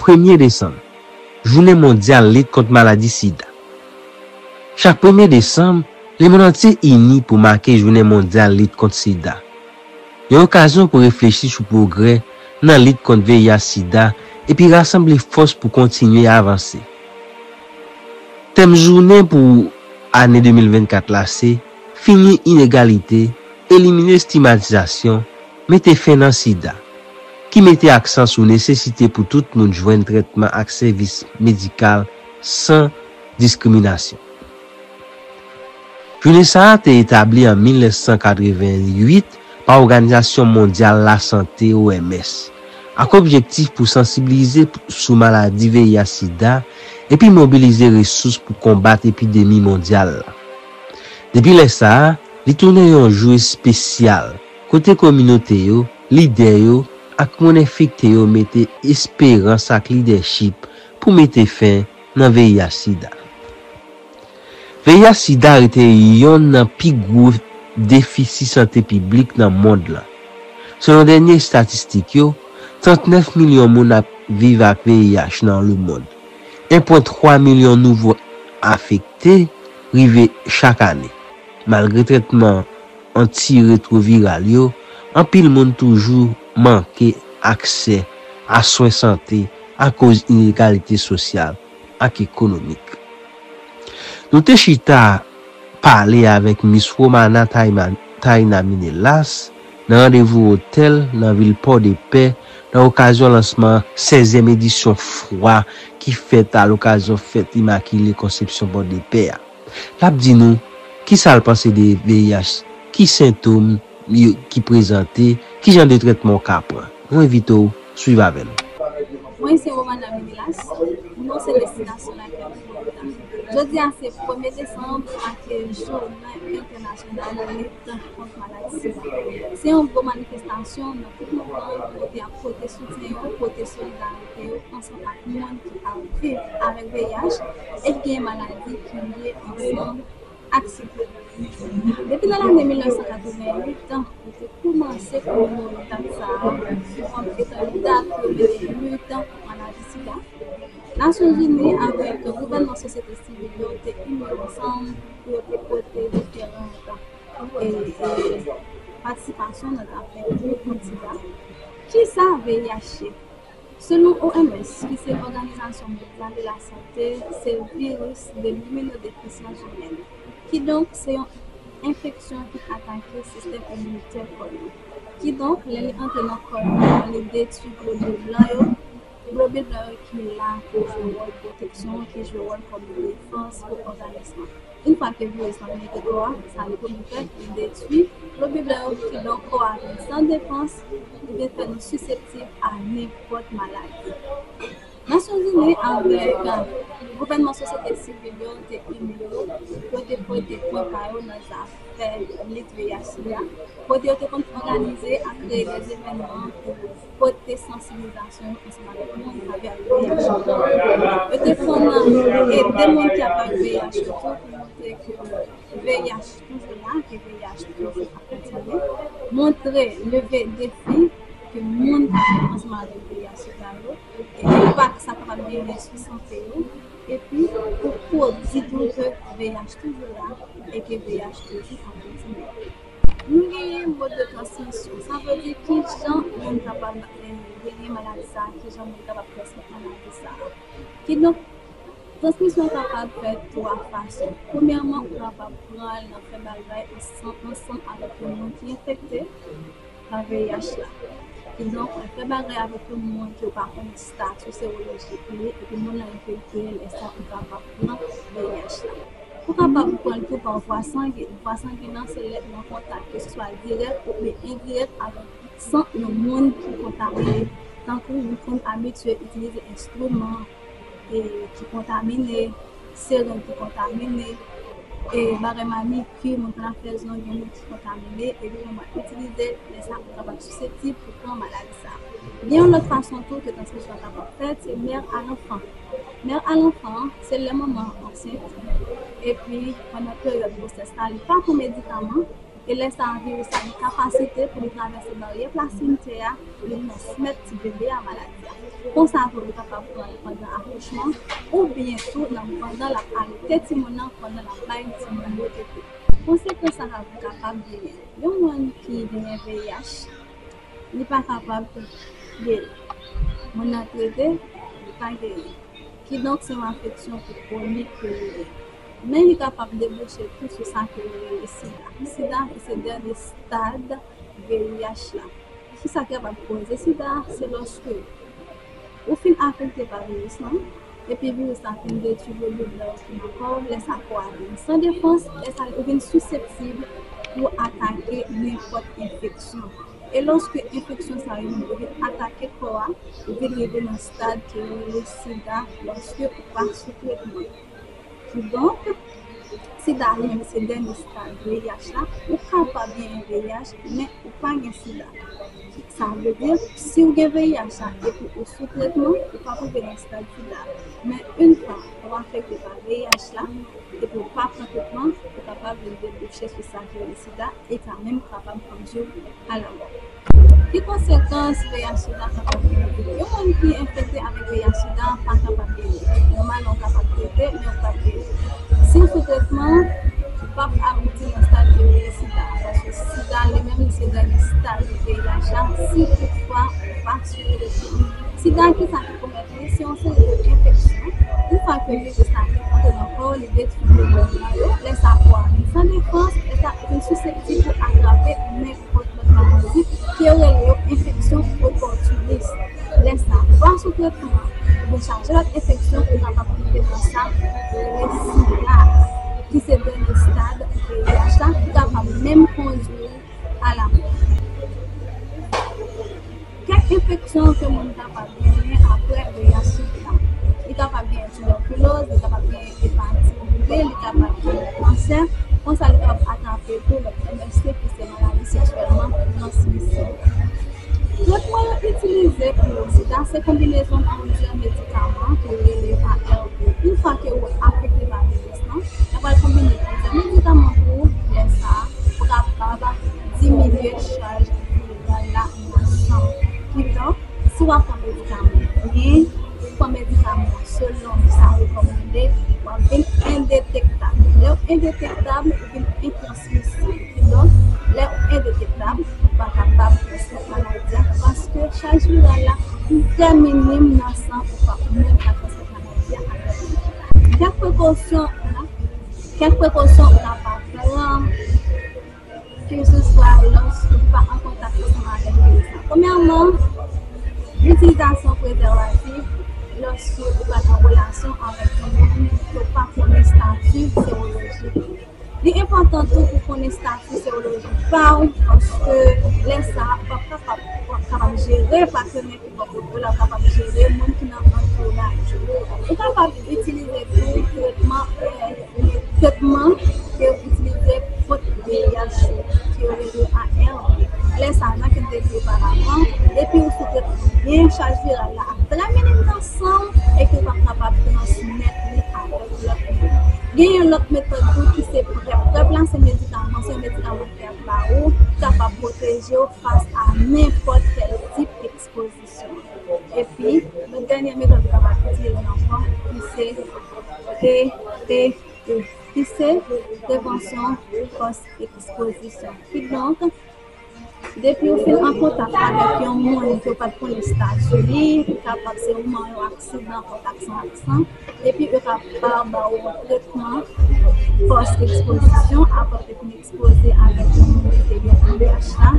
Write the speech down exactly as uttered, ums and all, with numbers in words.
Premye desanm, Jounen Mondyal Lit Kont Maladi Sida. Chak premye desanm, lemonn antye ini pou make Jounen Mondyal Lit Kont Sida. Yon okazyon pou reflechi sou pwogrè nan lit kont V I H sida epi rasanble fòs pou kontinye avanse. Tèm jounen pou ane de mil vennkat la se Fini inegalite, elimine estigmatizasyon, mete fen nan sida, ki mete aksan sou nesesite pou tout moun jwenn trètman ak sèvis medikal san diskriminasyon. Jounen sa a te etabli an mil nèf san katrevenn uit pa Òganizasyon Mondyal Lasante, O M S, ak objektif pou sansibilize sou maladi V I H sida epi mobilize resous pou konbat epidemi mondyal la. Depi lè sa a, li tounen yon jou espesyal kote kominote yo, lidè yo, ak moun enfekte yo mete esperans ak lidèchip pou mete fen nan V I H sida. V I H sida rete yonn nan pi gwo defisi sante piblik nan mond lan. Selon dènye estatistik yo, trannèf milyon moun ap viv ak V I H nan lemonn. En pwen twa milyon nouvo afekte rive chak ane. Malgre trètman antiretwoviral yo, anpil moun toujou manke aksè a swen sante akoz inegalite sosyal ak ekonomik. Nou te chita pale avèk Miss Romana Taina Minelas nan Randevou Otèl nan vil Pòdepè nan okazyon lansman sèzyèm edisyon fwa ki fèt a lokazyon fèt Imakile Konsepsyon Pòdepè a. L ap di nou kisa l panse de V I H, ki sentòm ki prezante, kijan de trètman w ka pran. Nou envite w swiv avè n. Mwen se Romana Minilas, nou se destinasyon lakay pou Florida. Jodi a se premye desanm, make jounen entènasyonal lit kont maladi sida. Se yon gwo manifestasyon nan tout mond lan, kote y ap pote soutyen yo, pote solidarite yo ansanm ak moun ki ap viv avèk V I H e ki gen maladi ki lye ansanm ak sida. Depi nan lane mil nèf san katrevenn uit, yo te kòmanse komemore dat sa a kòm etan dat yo mennen lit kont maladi sida. Nasyonzini avèk gouvènman sosyete sivil yo te ini yo ansanm pou yo te pote diferan, e, e, patisipasyon nan zafè lit kont sida. Kisa V I H ye? Selon O M S, ki se Òganizasyon Mondyal de la Sante, se viris de liminodefisyans imèn. Kidonk, se yon enfeksyon ki atake sistèm iminitè kò nou. Kidonk, lè li antre nan kò nou, li detwi globil blan yo. Globil blan yo ki la pou jwe wòl pwoteksyon, ki jwe wòl kòm defans pou òganis lan. Yon fwa ke viris lan penetre kò a, sa li konn fè, li detwi globil blan yo, kidonk kò a vin san defans, li vin fè nou siseptib a nenpòt maladi. Nasyonzini avèk gouvènman sosyete sivil yo te ini yo pou yo te pote pwen pa yo nan zafè lit V I H sida, kote yo te konn òganize ak kreye de evènman pou pote sansibilizasyon ansanm avèk moun ki ap viv ak V I H. Yo te konn ede moun ki ap viv ak V I H yo tou pou montre ke V I H toujou la, ke V I H toujou ap kontinye. Montre, leve defi ke moun k ap viv ansanm avèk V I H sida yo, e enpak sa kapab genyen sou sante yo, epi pou, pou di tou ke V I H toujou la e ke V I H toujou ap kontinye. Nou genyen mòd de transmisyon, sa vle di kijan moun kapab, eh, genyen maladi sa, kijan moun kapab transmèt maladi sa. Kidonk, transmisyon kapab fèt twa fason. Premyèman, ou kapab pran l nan fè bagay ansanm, ansanm avèk yon moun ki enfekte pa V I H la. Kidonk, fè bagay avèk yon moun ke w pa konnen estati serolojik li, epi moun nan enfekte, lè sa ou kapab pran V I H la. Ou kapab pran l tou pa vwa sangen. Vwa sangen nan se lè ou an kontak, keseswa dirèk oubyen endirèk, avèk san yon moun ki kontamine. Tankou nou konn abitye itilize enstriman, e, ki kontamine, sereng ki kontamine, e, bagay manikir, moun konn ap fè zong, gen moun ki kontamine, epi nou va itilize, lè sa ou kapab siseptib pou pran maladi sa. Gen yon lòt fason tou ke transmisyon an kapab fèt, se mè a lanfan. Mè a lanfan, se lè manman an ansent, epi pandan peryòd gwosès la, li pa pran medikaman, E lè sa a, viris la gen kapasite pou li travèse baryè plasentyè a, pou li transmèt ti bebe a maladi a. Konsa tou, li kapab pran l pandan akouchman, oubyen tou nan pandan l ap alete timoun nan, pandan l ap bay timoun yo tete. Konsekans sa a kapab genyen. Yon moun ki genyen V I H, li pa kapab geri. Moun nan trete, li pa geri. Kidonk, se yon afeksyon ki kwonik ke li ye. Men li kapab debouche tou sou sa ke yo rele sida. Sida, ki se dènye stad V I H la. Kisa ki kapab koze sida? Se lòske ou fin afekte pa viris lan, epi viris la fin detwi globul blan yo ki nan kò w, lè sa kò a vin san defans, lè sa ou vin siseptib pou atake nenpòt enfeksyon. E lòske enfeksyon sa yo vin atake kò a, ou vin rive nan stad ke yo rele sida lòske ou pa sou tretman. Kidonk, sida li menm se dènye stad V I H la, ou kapab genyen V I H, men ou pa gen sida. Sa vle di, si w gen V I H la epi ou sou tretman, ou p ap rive nan stad sida. Men yon fwa ou afekte pa V I H la, epi ou pa pran tretman, ou kapab vin debouche sou sa ki rele sida, e sa menm kapab kondui w a lanmò. Ki konsekans V I H sida kapab genyen? Yon moun ki enfekte avèk V I H sida pa kapab geri. Nòmalman, ou kapab trete, men ou p ap geri. Si w sou tretman, ou p ap abouti nan stad ki rele sida, paske sida li menm li se dènye stad V I H la, si toutfwa ou pa sou tretman. Sida, kisa ki komèt li? Se yon seri de enfeksyon. Yon fwa ke viris la fin antre nan kò w, li detwi globul blan yo, lè sa kò a vin san defans, lè sa ou vin siseptib pou atrape nenpòt lòt maladi ke yo rele yo enfeksyon opòtinis. Lè sa, ou pa sou tretman, ou gen chaje lòt enfeksyon, ou kapab tonbe nan sa yo rele sida, ki se dènye stad V I H la, ki kapab menm kondui a lanmò. Kèk enfeksyon ke moun kapab genyen apre V I H sida. Li kapab genyen tibèkiloz, li kapab genyen epatit B, li kapab genyen kansè. Konsa, li kapab atrape tou lòt M S T ki se maladi seksyèlman transmisib. Tretman yo itilize pou sida se konbinezon plizyè medikaman ke yo rele A R V. Yon fwa ke ou afekte pa viris lan, yo pral konbine plizyè medikaman pou ou, lè sa a, ou kapab diminye chaj viral la nan san w. Kidonk, si w ap pran medikaman byen, ou pran medikaman selon sa rekòmande, w ap vin endetektab. Lè w endetektab, ou vin entransmisib. Kidonk, lè w endetektab, ou pa kapab transmèt maladi a, paske chaj viral la trè minim nan san, ou p ap menm ka transmèt maladi a a lòt moun. Kèk prekosyon, kèk prekosyon ou kapab pran, keseswa lòske ou pa an kontak ansanm avèk viris la. Premyèman, itilizasyon prezèvatif lòske ou pral an relasyon avèk yon moun ke w pa konnen estati sewolojik li. Li enpòtan tou pou konnen estati sewolojik pa w, paske lè sa a, w ap kapab, w ap kapab jere patnè ki bò kote w la, w kapab jere moun ki nan antouraj ou. Ou kapab itilize tou tretman, eh, tretman ke yo itilize kont V I H, ke yo rele A R V. Lè sa a, jan ke m te di oparavan, depi ou sou tretman byen, chaj viral la ap trè minim nan san w e ke w p ap kapab transmèt li avèk lòt moun. Gen yon lòt metòd tou ki se PrEP. PrEP la se medikaman, se yon medikaman ki ap ba ou, ki kapab pwoteje w fas a nenpòt kèl tip ekspozisyon. Epi, yon dènye metòd ou kapab itilize ankò, ki se P P E, ki se prevansyon pòs ekspozisyon. Kidonk, depi w fin an kontak avèk yon moun ke w pa t konnen estati li, li kapab se yon manman, yon aksidan, kontak san ak san, epi yo kapab ba w yon tretman pòs ekspozisyon, apre w te fin ekspoze avèk yon moun ki te gen V I H la.